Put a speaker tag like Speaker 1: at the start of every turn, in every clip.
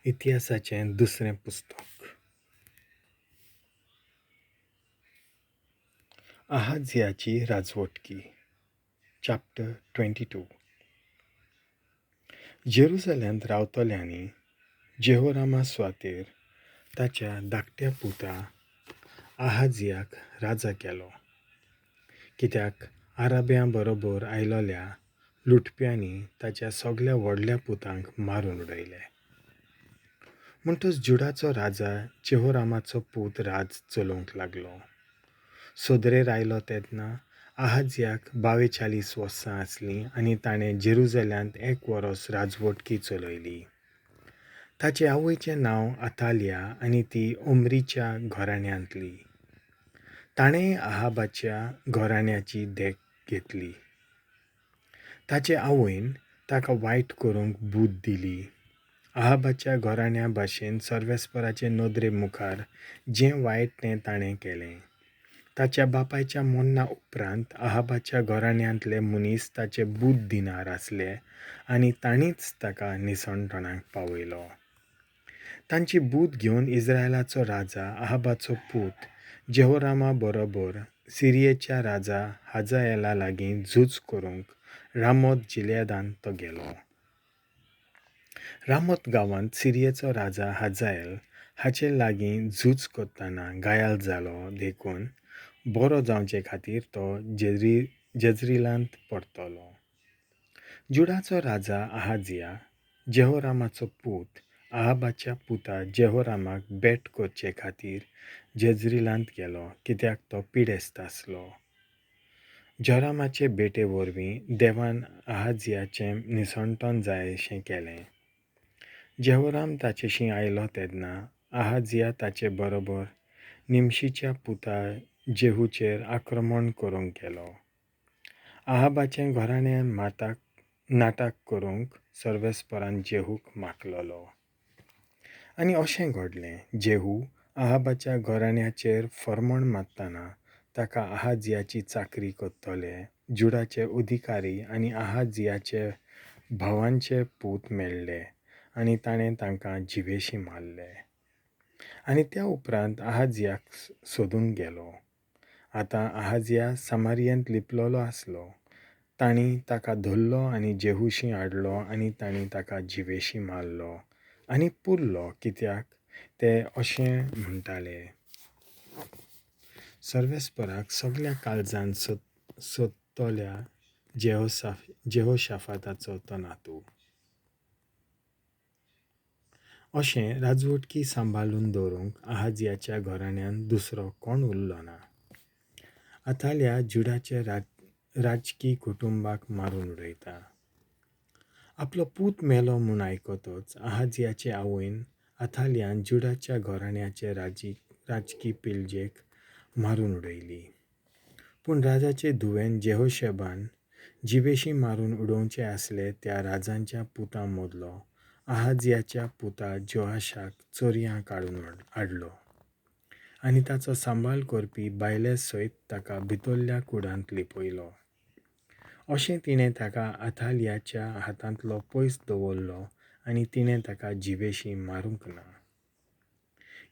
Speaker 1: इतिहासाचें दुसरें पुस्तक. आहाजियाची राजवटकी, चॅप्टर 22. जेरुजाल्यांत रावतल्यांनी जेहोरामा सुवातेर ताच्या धाकट्या पुता आहाजियाक राजा केलो, कित्याक आराब्यां बरोबर आयलोल्या लुटप्यांनी ताच्या सगल्या व्हडल्या पुतांक मारून उडयले. म्हणटच जुडाचो राजा जेहोरामाचो पूत राज चलोवंक लागलो. सोदरेर आयलो तेन्ना आहाजियाक 42 वर्सां आसलीं आनी ताणें जेरुजाल्यांत 1 वरस राजवटकी चलयली. ताचे आवयचें नांव आतालिया आनी ती ओमरीच्या घराण्यांतली. ताणेंय आहाबाच्या घराण्याची देख घेतली. ताचे आवयन ताका वायट करूंक बूद दिली. आहाबाच्या घराण्या भाशेन सर्वेस्पराचे नदरे मुखार जें वायट तें ताणें केलें. ताच्या बापायच्या मरणा उपरांत आहाबाच्या घराण्यांतले मनीस ताचे बूद दिनार आसले आनी तांणीच ताका निसणटणाक पावयलो. तांची बूद घेवन इस्रायलाचो राजा आहाबाचो पूत जेहोरामा बरोबर सिरियेच्या राजा हाजाएला लागीं झूज करूंक रामोत जिलेदांत तो गेलो. रामोत गांवांत सिरियेचो राजा हाजाएल हाचे लागीं झूज करतना घायाल जालो, देखून बरो जावचे खातीर तो जेजरिलांत परतलो. जुडाचो राजा आहाजिया जेहोरामाचो पूत आहाबाच्या पुता जेहोरामाक भेट करचे खातीर जेजरिलांत गेलो, कित्याक तो पिडेस्त आसलो. जोरामाचे भेटे वरवीं देवान आहाजियाचें निसणटण जायशें केलें. जेहोराम ताचेशी आयलो तेन्ना आहाजिया ताचे बरोबर निमशीच्या पुता जेहूचेर आक्रमण करूंक गेलो. आहाबाचें घराणें नाटक करूंक सर्वेस्परान जेहूक मागलोलो. आनी अशें घडलें, जेहू आहाबाच्या घराण्याचेर फर्मण मारतना ताका आहाजियाची चाकरी करतले जुडाचे अधिकारी आनी आहाजियाचे भावांचे पूत मेळ्ळे आनी ताणें तांकां जिवेशी मारले. आनी त्या उपरांत आहाजियाक सोदूंक गेलो. आतां आहाजिया सामारियांत लिपलोलो आसलो. तांणी ताका धरलो आनी जेहूशी हाडलो आनी तांणी ताका जिवेशी मारलो आनी पुरलो, कित्याक ते अशें म्हणटाले, सर्वेस्पराक सगल्या काळजान सोदतल्या जेहोशाफाताचो तो नातू. अशें राजवटकी सांबाळून दवरूंक आहाजियाच्या घराण्यांत दुसरो कोण उरलो ना. आतालिया जुडाचे राजकी कुटुंबाक मारून उडयता. आपलो पूत मेलो म्हूण आयकतच आहाजियाचे आवयन आतालियान जुडाच्या घराण्याचे राजकी पिळगेक मारून उडयली. पूण राजाचे धुवेन जेहोशेबान जिवेशी मारून उडोवचे आसले त्या राजांच्या पुतां मदलो आहाजियाच्या पुता जोआशाक चोरयां काडून हाडलो आनी ताचो सांबाळ करपी बायले सयत ताका भितरल्या कुडांत लिपयलो. अशें तिणें ताका आतालियाच्या हातांतलो पयस दवरलो आनी तिणें ताका जिवेशी मारूंक ना.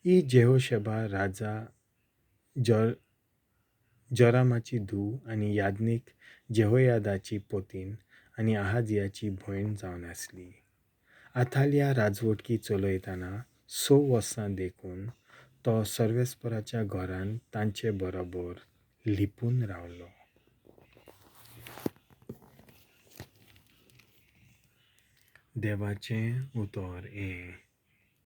Speaker 1: ही जेहोशेबा राजा जोरामाची धूव आनी याज्ञीक जेहोयादाची पोतीन आनी आहाजियाची भयण जावन आसली. आतालिया राजवटकी चलयतना 6 वर्सां देखून तो सर्वेस्पराच्या घरांत तांचे बरोबर लिपून रावलो. देवाचें उतर हें.